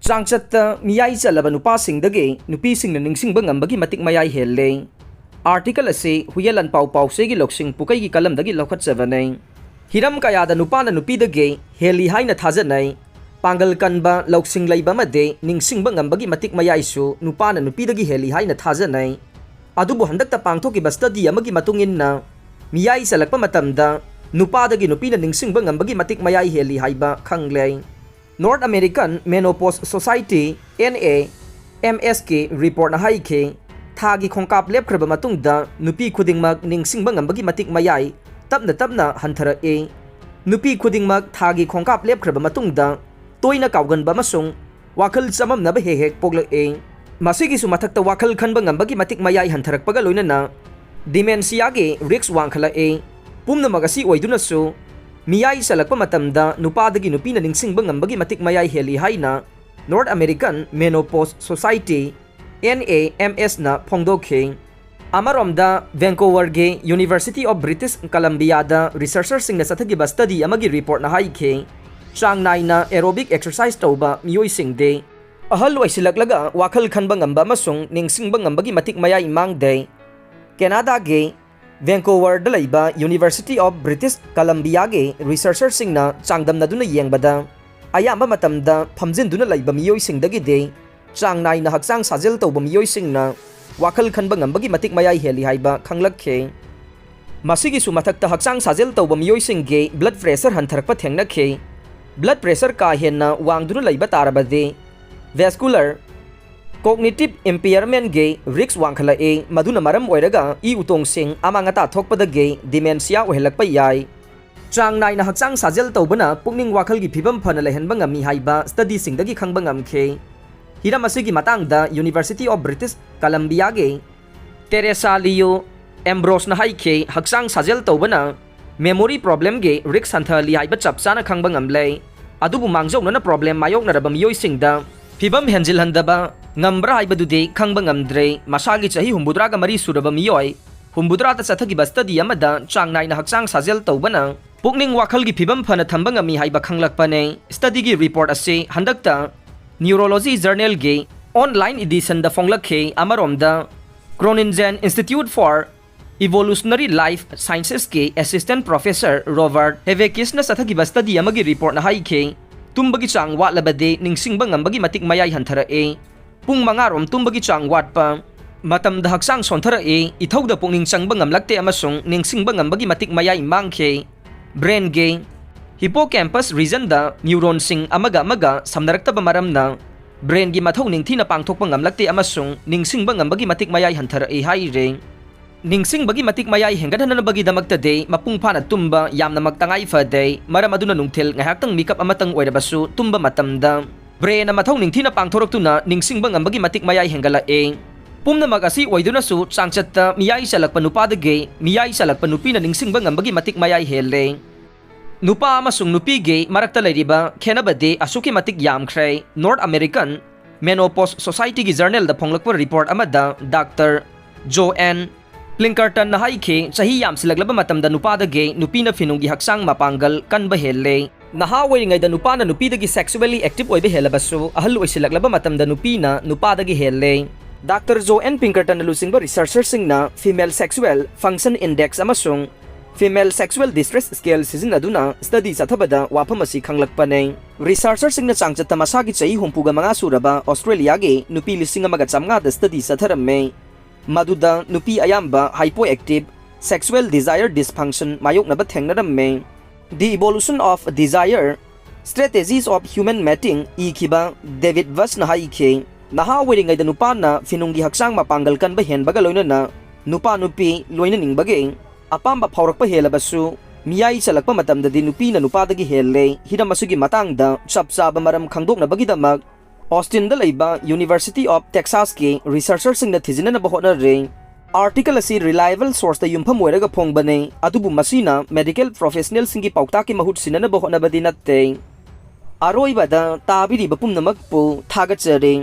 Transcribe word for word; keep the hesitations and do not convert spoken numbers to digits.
ꯆꯥꯡꯆꯠꯇ ꯃꯤꯌꯥꯏ ꯆꯠꯂꯕ ꯅꯨꯄꯥꯁꯤꯡꯗꯒꯤ ꯅꯨꯄꯤꯁꯤꯡꯅ ꯅꯤꯡꯁꯤꯡꯕ ꯉꯝꯕꯒꯤ ꯃꯇꯤꯛ ꯃꯌꯥꯏ ꯍꯦꯜꯂꯤ꯫ ꯑꯥꯔꯇꯤꯀꯜ ꯑꯁꯤ ꯍꯨꯌꯦꯟ ꯂꯥꯟꯄꯥꯎ ꯄꯥꯎꯆꯦꯒꯤ ꯂꯧꯁꯤꯡ ꯄꯨꯀꯩꯒꯤ ꯀꯂꯝꯗꯒꯤ ꯂꯧꯈꯠꯆꯕꯅꯤ꯫ ꯍꯤꯔꯝ ꯀꯌꯥꯗ ꯅꯨꯄꯥꯅ ꯅꯨꯄꯤꯗꯒꯤ ꯍꯦꯜꯂꯤ ꯍꯥꯏꯅ ꯊꯥꯖꯅꯩ꯫ ꯄꯥꯡꯒꯜ ꯀꯟꯕ, ꯂꯧꯁꯤꯡ ꯂꯩꯕ ꯑꯃꯗꯤ ꯅꯤꯡꯁꯤꯡꯕ ꯉꯝꯕꯒꯤ ꯃꯇꯤꯛ ꯃꯌꯥꯏꯁꯨ ꯅꯨꯄꯥꯅ ꯅꯨꯄꯤꯗꯒꯤ ꯍꯦꯜꯂꯤ ꯍꯥꯏꯅ ꯊꯥꯖꯅꯩ꯫ ꯑꯗꯨꯕꯨ ꯍꯟꯗꯛꯇ ꯄꯥꯡꯊꯣꯛꯈꯤꯕ ꯁ꯭ꯇꯗꯤ ꯑꯃꯒꯤ ꯃꯇꯨꯡ ꯏꯟꯅ, ꯃꯤꯌꯥꯏ ꯆꯜꯂꯛꯄ ꯃꯇꯝꯗ ꯅꯨꯄꯥꯗꯒꯤ ꯅꯨꯄꯤꯅ ꯅꯤꯡꯁꯤꯡꯕ ꯉꯝꯕꯒꯤ ꯃꯇꯤꯛ ꯃꯌꯥꯏ ꯍꯦꯜꯂꯤ ꯍꯥꯏꯕ ꯈꯪꯂꯦ꯫ North American Menopause Society, N A M S ꯀꯤ ꯔꯤꯄꯣꯔꯠꯅ ꯍꯥꯏꯈꯤ, ꯊꯥꯒꯤ ꯈꯣꯡꯀꯥꯞ ꯂꯦꯞꯈ꯭ꯔꯕ ꯃꯇꯨꯡꯗ ꯅꯨꯄꯤ ꯈꯨꯗꯤꯡꯃꯛ ꯅꯤꯡꯁꯤꯡꯕ ꯉꯝꯕꯒꯤ ꯃꯇꯤꯛ ꯃꯌꯥꯏ ꯇꯞꯅ ꯇꯞꯅ ꯍꯟꯊꯔꯛꯏ꯫ ꯅꯨꯄꯤ ꯈꯨꯗꯤꯡꯃꯛ ꯊꯥꯒꯤ ꯈꯣꯡꯀꯥꯞ ꯂꯦꯞꯈ꯭ꯔꯕ ꯃꯇꯨꯡꯗ ꯇꯣꯏꯅ ꯀꯥꯎꯒꯟꯕ ꯑꯃꯁꯨꯡ ꯋꯥꯈꯜ ꯆꯃꯝꯅꯕ ꯍꯦꯛ ꯍꯦꯛ ꯄꯣꯛꯂꯛꯏ꯫ ꯃꯁꯤꯒꯤꯁꯨ ꯃꯊꯛꯇ, ꯋꯥꯈꯜ ꯈꯟꯕ ꯉꯝꯕꯒꯤ ꯃꯇꯤꯛ ꯃꯌꯥꯏ ꯍꯟꯊꯔꯛꯄꯒ ꯂꯣꯏꯅꯅ ꯗꯤꯃꯦꯟꯁꯤꯌꯥꯒꯤ ꯔꯤꯁ꯭ꯛ ꯋꯥꯡꯈꯠꯂꯛꯏ꯫ ꯄꯨꯝꯅꯃꯛ ꯑꯁꯤ ꯑꯣꯏꯗꯨꯅꯁꯨ, ꯃꯤꯌꯥꯏ ꯆꯜꯂꯛꯄ ꯃꯇꯝꯗ ꯅꯨꯄꯥꯗꯒꯤ ꯅꯨꯄꯤꯅ ꯅꯤꯡꯁꯤꯡꯕ ꯉꯝꯕꯒꯤ ꯃꯇꯤꯛ ꯃꯌꯥꯏ ꯍꯦꯜꯂꯤ ꯍꯥꯏꯅ North American Menopause Society, N A M S ꯅ ꯐꯣꯡꯗꯣꯛꯈꯤ꯫ ꯑꯃꯔꯣꯝꯗ, ꯚꯦꯟꯀꯣꯋꯔꯒꯤ University of British Columbiaꯗ ꯔꯤꯁꯔꯆꯔꯁꯤꯡꯅ ꯆꯠꯊꯈꯤꯕ ꯁ꯭ꯇꯗꯤ ꯑꯃꯒꯤ ꯔꯤꯄꯣꯔꯠꯅ ꯍꯥꯏꯈꯤ, ꯆꯥꯡ ꯅꯥꯏꯅ ꯑꯦꯔꯣꯕꯤꯛ ꯑꯦꯛꯁꯔꯁꯥꯏꯖ ꯇꯧꯕ ꯃꯤꯑꯣꯏꯁꯤꯡꯗꯤ ꯑꯍꯜ ꯑꯣꯏꯁꯤꯜꯂꯛꯂꯒ ꯋꯥꯈꯜ ꯈꯟꯕ ꯉꯝꯕ ꯑꯃꯁꯨꯡ ꯅꯤꯡꯁꯤꯡꯕ ꯉꯝꯕꯒꯤ ꯃꯇꯤꯛ ꯃꯌꯥꯏ ꯃꯥꯡꯗꯦ꯫ ꯀꯦꯅꯥꯗꯥꯒꯤ ꯚꯦꯟꯀꯣꯋꯔꯗ ꯂꯩꯕ University of British Columbiaꯒꯤ ꯔꯤꯁꯔꯆꯔꯁꯤꯡꯅ ꯆꯥꯡꯗꯝꯅꯗꯨꯅ ꯌꯦꯡꯕꯗ, ꯑꯌꯥꯝꯕ ꯃꯇꯝꯗ ꯐꯝꯖꯤꯟꯗꯨꯅ ꯂꯩꯕ ꯃꯤꯑꯣꯏꯁꯤꯡꯗꯒꯤꯗꯤ ꯆꯥꯡ ꯅꯥꯏꯅ ꯍꯛꯆꯥꯡ ꯁꯥꯖꯦꯜ ꯇꯧꯕ ꯃꯤꯑꯣꯏꯁꯤꯡꯅ ꯋꯥꯈꯜ ꯈꯟꯕ ꯉꯝꯕꯒꯤ ꯃꯇꯤꯛ ꯃꯌꯥꯏ ꯍꯦꯜꯂꯤ ꯍꯥꯏꯕ ꯈꯪꯂꯛꯈꯤ꯫ ꯃꯁꯤꯒꯤꯁꯨ ꯃꯊꯛꯇ, ꯍꯛꯆꯥꯡ ꯁꯥꯖꯦꯜ ꯇꯧꯕ ꯃꯤꯑꯣꯏꯁꯤꯡꯒꯤ ꯕ꯭ꯂꯗ ꯄ꯭ꯔꯦꯁꯔ ꯍꯟꯊꯔꯛꯄ ꯊꯦꯡꯅꯈꯤ꯫ ꯕ꯭ꯂꯗ ꯄ꯭ꯔꯦꯁꯔ ꯀꯥ ꯍꯦꯟꯅ ꯋꯥꯡꯗꯨꯅ ꯂꯩꯕ ꯇꯥꯔꯕꯗꯤ, ꯚꯦꯁꯀꯨꯂꯔ ꯀꯣꯒꯅꯤꯇꯤꯚ ꯏꯝꯄꯤꯌꯔꯃꯦꯟꯒꯤ ꯔꯤꯁ꯭ꯛ ꯋꯥꯡꯈꯠꯂꯛꯏ, ꯃꯗꯨꯅ ꯃꯔꯝ ꯑꯣꯏꯔꯒ ꯏ ꯎꯇꯣꯡꯁꯤꯡ ꯑꯃꯥꯡ ꯑꯇꯥ ꯊꯣꯛꯄꯗꯒꯤ ꯗꯤꯃꯦꯟꯁꯤꯌꯥ ꯑꯣꯏꯍꯜꯂꯛꯄ ꯌꯥꯏ꯫ ꯆꯥꯡ ꯅꯥꯏꯅ ꯍꯛꯆꯥꯡ ꯁꯥꯖꯦꯜ ꯇꯧꯕꯅ ꯄꯨꯛꯅꯤꯡ ꯋꯥꯈꯜꯒꯤ ꯐꯤꯕꯝ ꯐꯅ ꯂꯩꯍꯟꯕ ꯉꯝꯃꯤ ꯍꯥꯏꯕ ꯁ꯭ꯇꯗꯤꯁꯤꯡꯗꯒꯤ ꯈꯪꯕ ꯉꯝꯈꯤ꯫ ꯍꯤꯔꯝ ꯑꯁꯤꯒꯤ ꯃꯇꯥꯡꯗ University of British Columbiaꯒꯤ ꯇꯦꯔꯦꯁꯥ ꯂꯤꯌꯨ ꯑꯦꯝꯕ꯭ꯔꯣꯁꯅ ꯍꯥꯏꯈꯤ, ꯍꯛꯆꯥꯡ ꯁꯥꯖꯦꯜ ꯇꯧꯕꯅ ꯃꯦꯃꯣꯔꯤ ꯄ꯭ꯔꯣꯕ꯭ꯂꯦꯝꯒꯤ ꯔꯤꯁ꯭ꯛ ꯍꯟꯊꯍꯜꯂꯤ ꯍꯥꯏꯕ ꯆꯞ ꯆꯥꯅ ꯈꯪꯕ ꯉꯝꯂꯦ꯫ ꯑꯗꯨꯕꯨ ꯃꯥꯡꯖꯧꯅꯅ ꯄ꯭ꯔꯣꯕ꯭ꯂꯦꯝ ꯃꯥꯌꯣꯛꯅꯔꯕ ꯃꯤꯑꯣꯏꯁꯤꯡꯗ ꯐꯤꯕꯝ ꯍꯦꯟꯖꯤꯜꯍꯟꯗꯕ ꯉꯝꯕ꯭ꯔꯥ ꯍꯥꯏꯕꯗꯨꯗꯤ ꯈꯪꯕ ꯉꯝꯗ꯭ꯔꯦ꯫ ꯃꯁꯥꯒꯤ ꯆꯍꯤ ꯍꯨꯝꯐꯨꯇꯔꯥꯒ ꯃꯔꯤ ꯁꯨꯔꯕ ꯃꯤꯑꯣꯏ ꯍꯨꯝꯐꯨꯇꯔꯥꯗ ꯆꯠꯊꯈꯤꯕ ꯁ꯭ꯇꯗꯤ ꯑꯃꯗ ꯆꯥꯡ ꯅꯥꯏꯅ ꯍꯛꯆꯥꯡ ꯁꯥꯖꯦꯜ ꯇꯧꯕꯅ ꯄꯨꯛꯅꯤꯡ ꯋꯥꯈꯜꯒꯤ ꯐꯤꯕꯝ ꯐꯅ ꯊꯝꯕ ꯉꯝꯃꯤ ꯍꯥꯏꯕ ꯈꯪꯂꯛꯄꯅꯦ꯫ ꯁ꯭ꯇꯗꯤꯒꯤ ꯔꯤꯄꯣꯔꯠ ꯑꯁꯤ ꯍꯟꯗꯛꯇ Neurology Journalꯒꯤ online editionꯗ ꯐꯣꯡꯂꯛꯈꯤ꯫ ꯑꯃꯔꯣꯝꯗ, Groningen Institute for Evolutionary Life Sciencesꯀꯤ assistant professor Robert Hevekisꯅ ꯆꯠꯊꯈꯤꯕ study ꯑꯃꯒꯤ reportꯅ ꯍꯥꯏꯈꯤ, ꯇꯨꯝꯕꯒꯤ ꯆꯥꯡ ꯋꯥꯠꯂꯕꯗꯤ ꯅꯤꯡꯁꯤꯡꯕ ꯉꯝꯕꯒꯤ ꯃꯇꯤꯛ ꯃꯌꯥꯏ ꯍꯟꯊꯔꯛꯏ꯫ ꯄꯨꯡ ꯃꯉꯥꯔꯣꯝ ꯇꯨꯝꯕꯒꯤ ꯆꯥꯡ ꯋꯥꯠꯄ ꯃꯇꯝꯗ ꯍꯛꯆꯥꯡ ꯁꯣꯟꯊꯔꯛꯏ, ꯏꯊꯧꯗ ꯄꯨꯛꯅꯤꯡ ꯆꯪꯕ ꯉꯝꯂꯛꯇꯦ ꯑꯃꯁꯨꯡ ꯅꯤꯡꯁꯤꯡꯕ ꯉꯝꯕꯒꯤ ꯃꯇꯤꯛ ꯃꯌꯥꯏ ꯃꯥꯡꯈꯤ꯫ Brainꯒꯤ hippocampus regionꯗ neuronꯁꯤꯡ ꯑꯃꯒ ꯑꯃꯒ ꯁꯝꯅꯔꯛꯇꯕ ꯃꯔꯝꯅ brainꯒꯤ ꯃꯊꯧ ꯅꯤꯡꯊꯤꯅ ꯄꯥꯡꯊꯣꯛꯄ ꯉꯝꯂꯛꯇꯦ ꯑꯃꯁꯨꯡ ꯅꯤꯡꯁꯤꯡꯕ ꯉꯝꯕꯒꯤ ꯃꯇꯤꯛ ꯃꯌꯥꯏ ꯍꯟꯊꯔꯛꯏ ꯍꯥꯏꯔꯤ꯫ ꯅꯤꯡꯁꯤꯡꯕꯒꯤ ꯃꯇꯤꯛ ꯃꯌꯥꯏ ꯍꯦꯟꯒꯠꯍꯟꯅꯕꯒꯤꯗꯃꯛꯇꯗꯤ ꯃꯄꯨꯡ ꯐꯥꯅ ꯇꯨꯝꯕ ꯌꯥꯝꯅꯃꯛ ꯇꯉꯥꯏ ꯐꯗꯦ, ꯃꯔꯝ ꯑꯗꯨꯅ ꯅꯨꯡꯊꯤꯜ ꯉꯥꯏꯍꯥꯛꯇꯪ ꯃꯤꯀꯞ ꯑꯃꯇꯪ ꯑꯣꯏꯔꯕꯁꯨ ꯇꯨꯝꯕ ꯃꯇꯝꯗ brainꯅ ꯃꯊꯧ ꯅꯤꯡꯊꯤꯅ ꯄꯥꯡꯊꯣꯔꯛꯇꯨꯅ ꯅꯤꯡꯁꯤꯡꯕ ꯉꯝꯕꯒꯤ ꯃꯇꯤꯛ ꯃꯌꯥꯏ ꯍꯦꯟꯒꯠꯂꯛꯏ꯫ ꯄꯨꯝꯅꯃꯛ ꯑꯁꯤ ꯑꯣꯏꯗꯨꯅꯁꯨ, ꯆꯥꯡꯆꯠꯇ ꯃꯤꯌꯥꯏ ꯆꯜꯂꯛꯄ ꯅꯨꯄꯥꯗꯒꯤ ꯃꯤꯌꯥꯏ ꯆꯜꯂꯛꯄ ꯅꯨꯄꯤꯅ ꯅꯤꯡꯁꯤꯡꯕ ꯉꯝꯕꯒꯤ ꯃꯇꯤꯛ ꯃꯌꯥꯏ ꯍꯦꯜꯂꯤ꯫ ꯅꯨꯄꯥ ꯑꯃꯁꯨꯡ ꯅꯨꯄꯤꯒꯤ ꯃꯔꯛꯇ ꯂꯩꯔꯤꯕ ꯈꯦꯠꯅꯕꯗꯤ ꯑꯁꯨꯛꯀꯤ ꯃꯇꯤꯛ ꯌꯥꯝꯈ꯭ꯔꯦ꯫ North American Menopause Societyꯒꯤ journalꯗ ꯐꯣꯡꯂꯛꯄ report ꯑꯃꯗ Doctor Joanne Pinkertonꯅ ꯍꯥꯏꯈꯤ, ꯆꯍꯤ ꯌꯥꯝꯁꯤꯜꯂꯛꯂꯕ ꯃꯇꯝꯗ ꯅꯨꯄꯥꯗꯒꯤ ꯅꯨꯄꯤꯅ ꯐꯤꯅꯨꯡꯒꯤ ꯍꯛꯆꯥꯡ ꯃꯄꯥꯡꯒꯜ ꯀꯟꯕ ꯍꯦꯜꯂꯦ꯫ ꯅꯍꯥ ꯑꯣꯏꯔꯤꯉꯩꯗ ꯅꯨꯄꯥꯅ ꯅꯨꯄꯤꯗꯒꯤ sexually active ꯑꯣꯏꯕ ꯍꯦꯜꯂꯕꯁꯨ, ꯑꯍꯜ ꯑꯣꯏꯁꯤꯜꯂꯛꯂꯕ ꯃꯇꯝꯗ ꯅꯨꯄꯤꯅ ꯅꯨꯄꯥꯗꯒꯤ ꯍꯦꯜꯂꯦ꯫ Doctor Joanne Pinkertonꯅ ꯂꯨꯆꯤꯡꯕ researcherꯁꯤꯡꯅ female sexual function index ꯑꯃꯁꯨꯡ female sexual distress scale ꯁꯤꯖꯤꯟꯅꯗꯨꯅ study ꯆꯠꯊꯕꯗ ꯋꯥꯐꯝ ꯑꯁꯤ ꯈꯪꯂꯛꯄꯅꯦ꯫ Researcherꯁꯤꯡꯅ ꯆꯥꯡꯆꯠꯇ ꯃꯁꯥꯒꯤ ꯆꯍꯤ ꯍꯨꯝꯐꯨꯒ ꯃꯉꯥ ꯁꯨꯔꯕ Australiaꯒꯤ ꯅꯨꯄꯤ ꯂꯤꯁꯤꯡ ꯑꯃꯒ ꯆꯥꯝꯃꯉꯥꯗ study ꯆꯠꯊꯔꯝꯃꯦ꯫ ꯃꯗꯨꯗ ꯅꯨꯄꯤ ꯑꯌꯥꯝꯕ hypoactive sexual desire dysfunction ꯃꯥꯌꯣꯛꯅꯕ ꯊꯦꯡꯅꯔꯝꯃꯦ꯫ The Evolution of Desire, Strategies of Human Mating ꯏꯈꯤꯕ David Westꯅ ꯍꯥꯏꯈꯤ, ꯅꯍꯥ ꯑꯣꯏꯔꯤꯉꯩꯗ ꯅꯨꯄꯥꯅ ꯐꯤꯅꯨꯡꯒꯤ ꯍꯛꯆꯥꯡ ꯃꯄꯥꯡꯒꯜ ꯀꯟꯕ ꯍꯦꯟꯕꯒ ꯂꯣꯏꯅꯅ ꯅꯨꯄꯥ ꯅꯨꯄꯤ ꯂꯣꯏꯅꯅꯤꯡꯕꯒꯤ ꯑꯄꯥꯝꯕ ꯐꯥꯎꯔꯛꯄ ꯍꯦꯜꯂꯕꯁꯨ, ꯃꯤꯌꯥꯏ ꯆꯜꯂꯛꯄ ꯃꯇꯝꯗꯗꯤ ꯅꯨꯄꯤꯅ ꯅꯨꯄꯥꯗꯒꯤ ꯍꯦꯜꯂꯦ꯫ ꯍꯤꯔꯝ ꯑꯁꯤꯒꯤ ꯃꯇꯥꯡꯗ ꯆꯞ ꯆꯥꯕ ꯃꯔꯝ ꯈꯪꯗꯣꯛꯅꯕꯒꯤꯗꯃꯛ Austinꯗ ꯂꯩꯕ University of Texasꯀꯤ researcherꯁꯤꯡꯅ ꯊꯤꯖꯤꯟꯅꯅꯕ ꯍꯣꯠꯅꯔꯤ꯫ Article ꯑꯁꯤ reliable sourceꯇ ꯌꯨꯝꯐꯝ ꯑꯣꯏꯔꯒ ꯐꯣꯡꯕꯅꯤ, ꯑꯗꯨꯕꯨ ꯃꯁꯤꯅ medical professionalꯁꯤꯡꯒꯤ ꯄꯥꯎꯇꯥꯛꯀꯤ ꯃꯍꯨꯠ ꯁꯤꯟꯅꯅꯕ ꯍꯣꯠꯅꯕꯗꯤ ꯅꯠꯇꯦ꯫ ꯑꯔꯣꯏꯕꯗ ꯇꯥꯕꯤꯔꯤꯕ ꯄꯨꯝꯅꯃꯛꯄꯨ ꯊꯥꯒꯠꯆꯔꯤ꯫